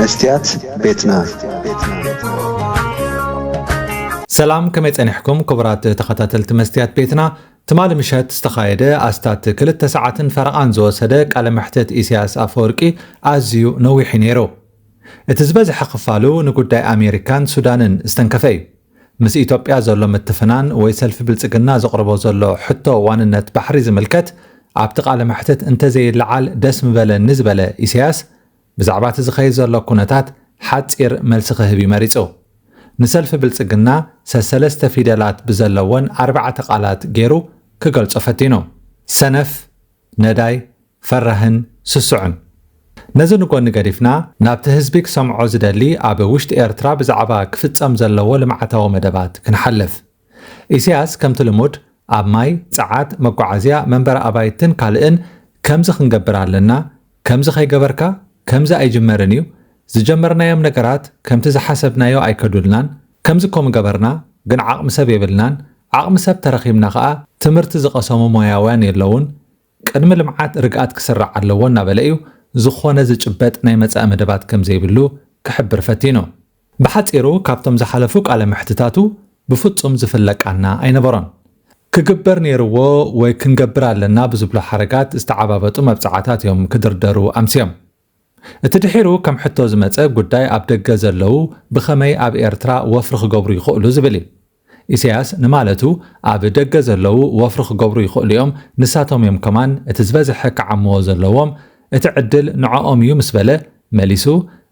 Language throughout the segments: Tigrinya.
መስትያት ቤትና። ሰላም፣ ከመይ ጸኒሕኩም ክቡራት ተኸታተልቲ መስትያት ቤትና? ትማሊ ምሸት ዝተኻየደ ኣስታት ክልተ ሰዓትን ፈረቓን ዝወሰደ ቃለ መሕትት ኢሳያስ ኣፈወርቂ ኣዝዩ ነዊሕ እዩ ነይሩ። እቲ ዝበዝሐ ክፋሉ ንጉዳይ ኣሜሪካን ሱዳንን ዝተንከፈ እዩ። ምስ ኢትዮጵያ ዘሎ ምትፍናን ወይ ሰልፊ ብልጽግና ዘቕርቦ ዘሎ ሕቶ ዋንነት ባሕሪ ዝምልከት ኣብቲ ቃለ መሕትት እንተዘይለዓል ደስ ምበለኒ ዝበለ ኢሳያስ፣ ብዛዕባ እቲ ዝኸይድ ዘሎ ኩነታት ሓጺር መልሲ ክህብ እዩ መሪጹ። ንሰልፊ ብልጽግና ሰሰለስተ ፊደላት ብዘለወን ኣርባዕተ ቃላት ገይሩ ክገልጾ ፈቲኑ። ሰነፍ፣ ነዳይ፣ ፈራህን ስሱዕን። ነዚ ንጎኒ ገዲፍና፣ ናብቲ ህዝቢ ክሰምዖ ዝደሊ ኣብ ውሽጢ ኤርትራ ብዛዕባ ክፍጸም ዘለዎ ልምዓታዊ መደባት ክንሓልፍ። ኢሳያስ ከምቲ ልሙድ ኣብ ማይ፣ ጸዓት፣ መጓዓዝያ፣ መንበሪ ኣባይትን ካልእን ከምዚ ክንገብር ኣለና፣ ከምዚ ከይገበርካ ከምዚ ኣይጅመርን እዩ፣ ዝጀመርናዮም ነገራት ከምቲ ዝሓሰብናዮ ኣይከዱልናን፣ ከምዚ እኮ ምገበርና ግን ዓቕሚ ሰብ የብልናን፣ ዓቕሚ ሰብ ተረኺብና ኸኣ ትምህርቲ ዝቐሰሙ ሞያውያን የለውን፣ ቅድሚ ልምዓት ርግኣት ክስራዕ ኣለዎ እናበለ እዩ ዝኾነ ዝጭበጥ ናይ መጻኢ መደባት ከም ዘይብሉ ክሕብር ፈቲኑ። ብሓጺሩ ካብቶም ዝሓለፉ ቃለ መሕትታቱ ብፍጹም ዝፍለ ቃና ኣይነበሮን። ክግበር ነይርዎ ወይ ክንገብር ኣለና ብዝብሉ ሓረጋት ዝተዓባበጡ መብጽዓታት እዮም ክድርደሩ ኣምስዮም። እቲ ድሒሩ ከም ሕቶ ዝመጸ ጉዳይ ኣብ ደገ ዘለዉ ብኸመይ ኣብ ኤርትራ ወፍሪ ክገብሩ ይኽእሉ ዝብል እዩ። ኢሳያስ ንማለቱ ኣብ ደገ ዘለዉ ወፍሪ ክገብሩ ይኽእሉ እዮም፣ ንሳቶም እዮም ከማን እቲ ዝበዝሐ ክዓምዎ ዘለዎም፣ እቲ ዕድል ንዕኦም እዩ ምስ በለ መሊሱ፣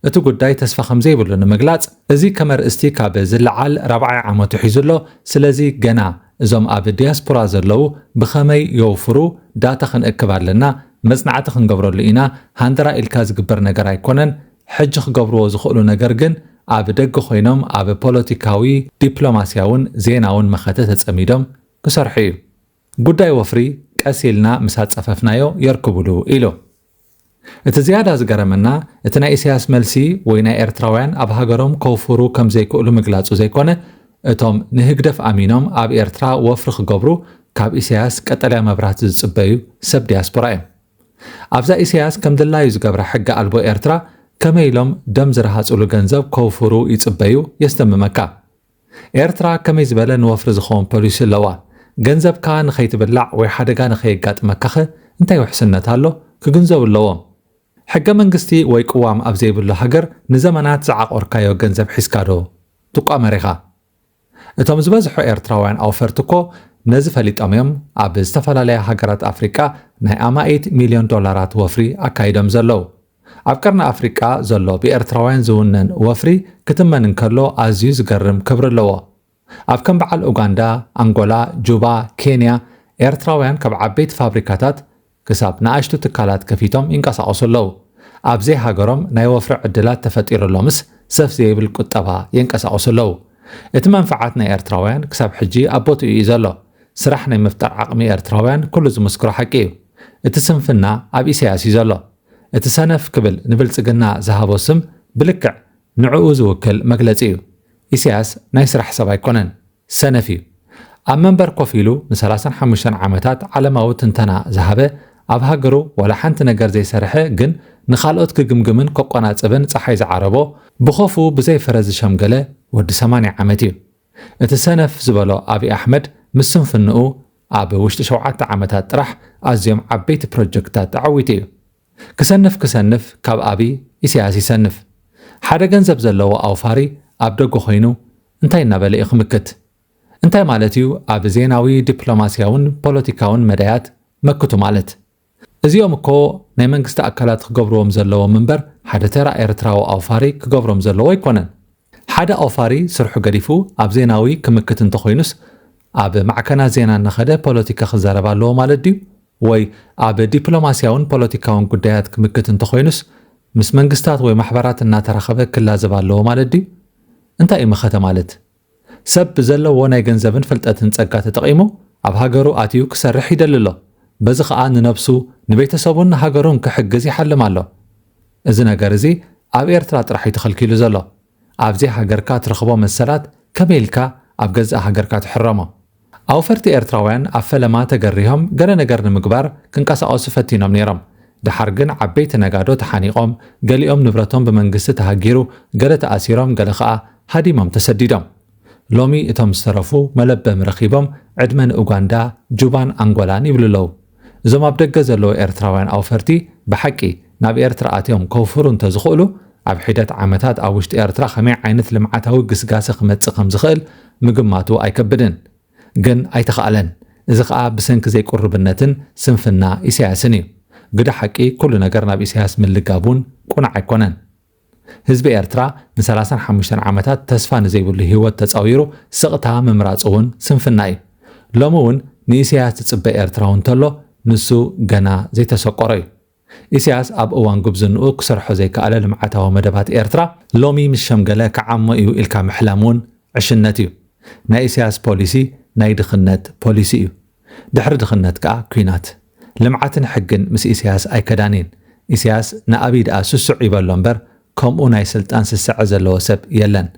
እቲ ጉዳይ ተስፋ ከም ዘይብሉ ንምግላጽ፣ እዚ ከም ኣርእስቲ ካብ ዝለዓል ራብዓይ ዓመቱ ሒዙ ኣሎ። ስለዚ ገና እዞም ኣብ ዲያስፖራ ዘለዉ ብኸመይ የውፍሩ ዳታ ክንእክብ ኣለና፣ መጽናዕቲ ክንገብረሉ ኢና፣ ሃንደራ ኢልካ ዝግበር ነገር ኣይኮነን፣ ሕጂ ክገብርዎ ዝኽእሉ ነገር ግን ኣብ ደገ ኮይኖም ኣብ ፖለቲካዊ፣ ዲፕሎማስያውን ዜናውን መኸተ ተጸሚዶም ክሰርሑ እዩ። ጉዳይ ወፍሪ ቀስ ኢልና ምስ ኣጸፈፍናዮ የርክቡሉ ኢሉ። እቲ ዝያዳ ዝገረመና እቲ ናይ ኢሳያስ መልሲ ወይ ናይ ኤርትራውያን ኣብ ሃገሮም ከውፍሩ ከም ዘይክእሉ ምግላጹ ዘይኮነ፣ እቶም ንህግደፍ ኣሚኖም ኣብ ኤርትራ ወፍሪ ክገብሩ ካብ ኢሳያስ ቀጠልያ መብራህቲ ዝጽበዩ ሰብ ዲያስፖራ እዮም። ኣብዛ ኢሳያስ ከም ድላዩ ዝገብራ ሕጊ ኣልቦ ኤርትራ ከመይ ኢሎም ደም ዝረሃጽሉ ገንዘብ ከውፍሩ ይጽበዩ የስደምመካ። ኤርትራ ከመይ ዝበለ ንወፍሪ ዝኸውን ፖሊሲ ኣለዋ? ገንዘብካ ንኸይትብላዕ ወይ ሓደጋ ንኸየጋጥመካኸ እንታይ ውሕስነት ኣሎ? ክግንዘቡ ኣለዎም። ሕገ መንግስቲ ወይ ቅዋም ኣብ ዘይብሉ ሃገር ንዘመናት ዝዓቖርካዮ ገንዘብ ሒዝካ ዶ ትቋመር ኢኻ? እቶም ዝበዝሑ ኤርትራውያን ኣውፈርቲ እኮ ነዚ ፈሊጦም እዮም ኣብ ዝተፈላለያ ሃገራት ኣፍሪቃ ናይ ኣማኢት ሚልዮን ዶላራት ወፍሪ ኣካይዶም ዘለዉ። ኣብ ቀርኒ ኣፍሪቃ ዘሎ ብኤርትራውያን ዝውነን ወፍሪ ክትመን እንከሎ ኣዝዩ ዝገርም ክብሪ ኣለዎ። ኣብ ከም በዓል ኡጋንዳ፣ ኣንጎላ፣ ጁባ፣ ኬንያ፣ ኤርትራውያን ካብ ዓበይቲ ፋብሪካታት ክሳብ ንኣሽቱ ትካላት ከፊቶም ይንቀሳቐሱ ኣለዉ። ኣብ ዘይሃገሮም ናይ ወፍሪ ዕድላት ተፈጢሩሎምስ ሰፍ ዘይብል ቁጠባ የንቀሳቕሱ ኣለዉ። እቲ መንፍዓት ናይ ኤርትራውያን ክሳብ ሕጂ ኣብ ቦትኡ እዩ ዘሎ። ስራሕ ናይ ምፍጣር ዓቕሚ ኤርትራውያን ኩሉ ዝምስክሮ ሓቂ እዩ። እቲ ስንፍና ኣብ ኢሳያስ እዩ ዘሎ። እቲ ሰነፍ ክብል ንብልጽግና ዝሃቦ ስም ብልክዕ ንዕኡ ዝውክል መግለጺ እዩ። ኢሳያስ ናይ ስራሕ ሰብ ኣይኮነን፣ ሰነፍ እዩ። ኣብ መንበር ኮፍ ኢሉ ንሰላሳን ሓሙሽተን ዓመታት ዓለማዊ ትንተና ዝሃበ፣ ኣብ ሃገሩ ዋላ ሓንቲ ነገር ዘይሰርሐ ግን ንኻልኦት ክግምግምን ከቆናጽብን ጸሓይ ዝዓረቦ፣ ብኾፉ ብዘይ ፈረስ ዝሸምገለ ወዲ ሰማንያ ዓመት እዩ። እቲ ሰነፍ ዝበሎ ኣብይ ኣሕመድ ምስ ስንፍንኡ ኣብ ውሽጢ ሸውዓተ ዓመታት ጥራሕ ኣዝዮም ዓበይቲ ፕሮጀክትታት ኣዐዊቱ እዩ። ክሰንፍ ክሰንፍ ካብ ኣብይ ኢሳያስ ይሰንፍ። ሓደ ገንዘብ ዘለዎ ኣውፋሪ ኣብ ደገ ኮይኑ እንታይ እናበለ እዩ ክምክት? እንታይ ማለት እዩ ኣብ ዜናዊ፣ ዲፕሎማስያውን ፖለቲካውን መዳያት መክቱ ማለት? እዚኦም እኮ ናይ መንግስቲ ኣካላት ክገብርዎም ዘለዎም እምበር ሓደ ተራ ኤርትራዊ ኣውፋሪ ክገብሮም ዘለዎ ኣይኮነን። ሓደ ኣውፋሪ ስርሑ ገዲፉ ኣብ ዜናዊ ክምክት እንተኾይኑስ ኣብ ማዕከናት ዜና እናኸደ ፖለቲካ ክዛረብ ኣለዎ ማለት ድዩ? ወይ ኣብ ዲፕሎማስያውን ፖለቲካውን ጉዳያት ክምክት እንተኾይኑስ ምስ መንግስታት ወይ ማሕበራት እናተራኸበ ክላዘብ ኣለዎ ማለት ድዩ? እንታይ እዩ መኸተ ማለት? ሰብ ብዘለዎ ናይ ገንዘብን ፍልጠትን ጸጋ ተጠቒሙ ኣብ ሃገሩ ኣትዩ ክሰርሕ ይደሊ ኣሎ። በዚ ኸኣ ንነብሱ፣ ንቤተሰቡን ንሃገሩን ክሕግዝ ይሓልም ኣሎ። እዚ ነገር እዚ ኣብ ኤርትራ ጥራሕ እዩ ተኸልኪሉ ዘሎ። ኣብዚ ሃገርካ ትረኽቦ መሰላት ከመይ ኢልካ ኣብ ገዛእ ሃገርካ ትሕረሞ? ኣውፈርቲ ኤርትራውያን ኣብ ፈለማ ተገሪሆም ገለ ነገር ንምግባር ክንቀሳቐሱ ፈቲኖም ነይሮም። ደሓር ግን ዓበይቲ ነጋዶ ተሓኒቖም፣ ገሊኦም ንብረቶም ብመንግስቲ ተሃጊሩ፣ ገለ ተኣሲሮም፣ ገለ ኸኣ ሃዲሞም ተሰዲዶም። ሎሚ እቶም ዝተረፉ መለበሚ ረኺቦም ዕድመ ንኡጋንዳ፣ ጁባን ኣንጎላን ይብሉ ኣለዉ። እዞም ኣብ ደገ ዘለዉ ኤርትራውያን ኣውፈርቲ ብሓቂ ናብ ኤርትራ ኣትዮም ከውፍሩ እንተዝኽእሉ፣ ኣብ ሒደት ዓመታት ኣብ ውሽጢ ኤርትራ ከመይ ዓይነት ልምዓታዊ ግስጋሰ ክመጽእ ከም ዝኽእል ምግማቱ ኣይከብድን። ግን ኣይተኻእለን። እዚ ኸኣ ብሰንኪ ዘይቁርብነትን ስንፍና ኢሳያስን እዩ። ግደ ሓቂ፣ ኩሉ ነገር ናብ ኢሳያስ ምልጋብ እውን ቁኑዕ ኣይኮነን። ህዝቢ ኤርትራ ን35 ዓመታት ተስፋ ንዘይብሉ ህይወት ተጻዊሩ ስቕታ ምምራጹ እውን ስንፍና እዩ። ሎሚ እውን ንኢሳያስ ዝጽበ ኤርትራዊ እንተሎ፣ ንሱ ገና ዘይተሰቆሮ እዩ። ኢሳያስ ኣብ እዋን ጉብዝንኡ ክሰርሖ ዘይከኣለ ልምዓታዊ መደባት ኤርትራ፣ ሎሚ ምስ ሸምገለ ክዓሞ እዩ ኢልካ ምሕላም እውን ዕሽነት እዩ። ናይ ኢሳያስ ፖሊሲ ናይ ድኽነት ፖሊሲ እዩ። ድሕሪ ድኽነት ከኣ ኲናት። ልምዓትን ሕግን ምስ ኢሳያስ ኣይከዳን እየን። ኢሳያስ ንኣብይ ደኣ ስሱዕ ይበሎ እምበር፣ ከምኡ ናይ ስልጣን ስስዐ ዘለዎ ሰብ የለን።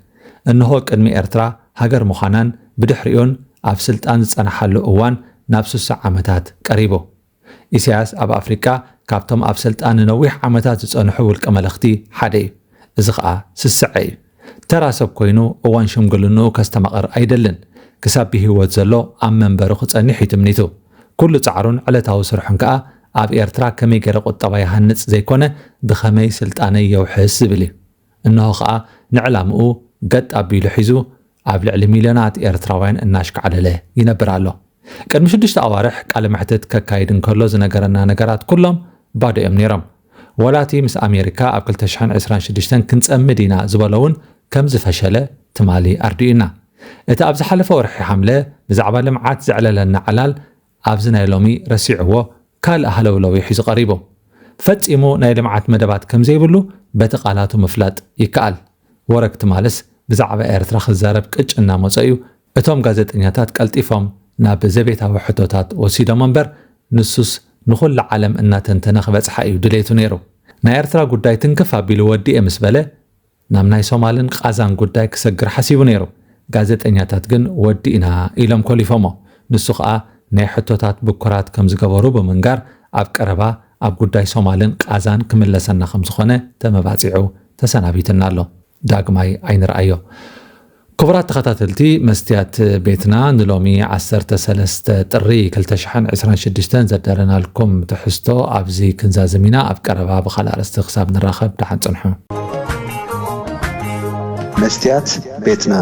እንሆ ቅድሚ ኤርትራ ሃገር ምዃናን ብድሕሪኡን ኣብ ስልጣን ዝጸንሓሉ እዋን ናብ ስሳ ዓመታት ቀሪቡ። ኢሳያስ ኣብ ኣፍሪቃ ካብቶም ኣብ ስልጣን ንነዊሕ ዓመታት ዝጸንሑ ውልቀ መለኽቲ ሓደ እዩ። እዚ ኸኣ ስስዐ እዩ። ተራ ሰብ ኮይኑ እዋን ሽምግልንኡ ከስተማቕር ኣይደልን። ክሳብ ብህይወት ዘሎ ኣብ መንበሩ ክጸንሕ እዩ ትምኒቱ። ኩሉ ጻዕሩን ዕለታዊ ስርሑን ከኣ ኣብ ኤርትራ ከመይ ገይረ ቁጠባ ይሃንጽ ዘይኮነ፣ ብኸመይ ስልጣነይ የውሕስ ዝብል እዩ። እንሆ ኸኣ ንዕላምኡ ገጥ ኣቢሉ ሒዙ ኣብ ልዕሊ ሚልዮናት ኤርትራውያን እናሽካዕለለ ይነብር ኣሎ። ቅድሚ ሽዱሽተ ኣዋርሕ ቃለ መሕትት ከካይድ እንከሎ ዝነገረና ነገራት ኩሎም ባዶ እዮም ነይሮም። ወላቲ ምስ ኣሜሪካ ኣብ ክልተ ሽሕን ዕስራን ሽዱሽተን ክንጸምድ ኢና ዝበሎ እውን ከም ዝፈሸለ ትማሊ ኣርዲኡና። እቲ ኣብ ዝሓለፈ ወርሒ ሓምለ ብዛዕባ ልምዓት ዘዕለለና ዕላል ኣብዚ ናይ ሎሚ ረሲዕዎ ካልእ ሃለውለው እዩ ሒዙ ቀሪቡ። ፈጺሙ ናይ ልምዓት መደባት ከም ዘይብሉ በቲ ቃላቱ ምፍላጥ ይከኣል። ወረግ ትማልስ ብዛዕባ ኤርትራ ክዛረብ ቅጭ እናመጾ እዩ። እቶም ጋዜጠኛታት ቀልጢፎም ናብ ዘቤታዊ ሕቶታት ወሲዶም እምበር፣ ንሱስ ንኹላ ዓለም እናተንተነ ክበጽሓ እዩ ድሌቱ ነይሩ። ናይ ኤርትራ ጉዳይ ትንክፍ ኣቢሉ ወዲኤ ምስ በለ፣ ናብ ናይ ሶማልን ቃዛን ጉዳይ ክሰግር ሓሲቡ ነይሩ። ጋዜጠኛታት ግን ወዲእና ኢሎም ኮሊፎሞ። ንሱ ኸኣ ናይ ሕቶታት ብኩራት ከም ዝገበሩ ብምንጋር፣ ኣብ ቀረባ ኣብ ጉዳይ ሶማልን ቃዛን ክምለሰና ከም ዝኾነ ተመባጺዑ ተሰናቢትና ኣሎ። ዳግማይ ኣይንርኣዮ። ክቡራት ተኸታተልቲ መስትያት ቤትና፣ ንሎሚ ዓሰርተ ሰለስተ ጥሪ ክልተ ሽሕን ዕስራን ሽዱሽተን ዘዳለናልኩም ትሕዝቶ ኣብዚ ክንዛዝም ኢና። ኣብ ቀረባ ብኻልእ ኣርእስቲ ክሳብ ንራኸብ ደሓን ጽንሑ። መስትያት ቤትና።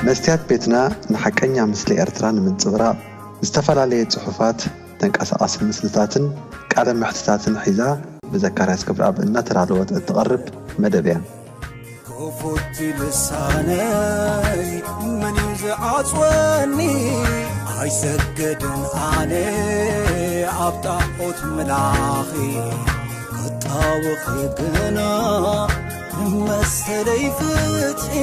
መስትያት ቤትና ንሓቀኛ ምስሊ ኤርትራ ንምንጽብራቕ ዝተፈላለየ ጽሑፋት፣ ተንቀሳቓሲ ምስልታትን ቃለ መሕትታትን ሒዛ ብዘካርያስ ክብረኣብ እናተዳለወት እትቐርብ መደብ እያ። ክፉት ልሳነይ መን እዩ ዝዓጽወኒ? ኣይሰግድን ኣነ ኣብ ጣዖት ምላኺ፣ ክጣወኺ ግና ንመሰለይ ፍትሒ።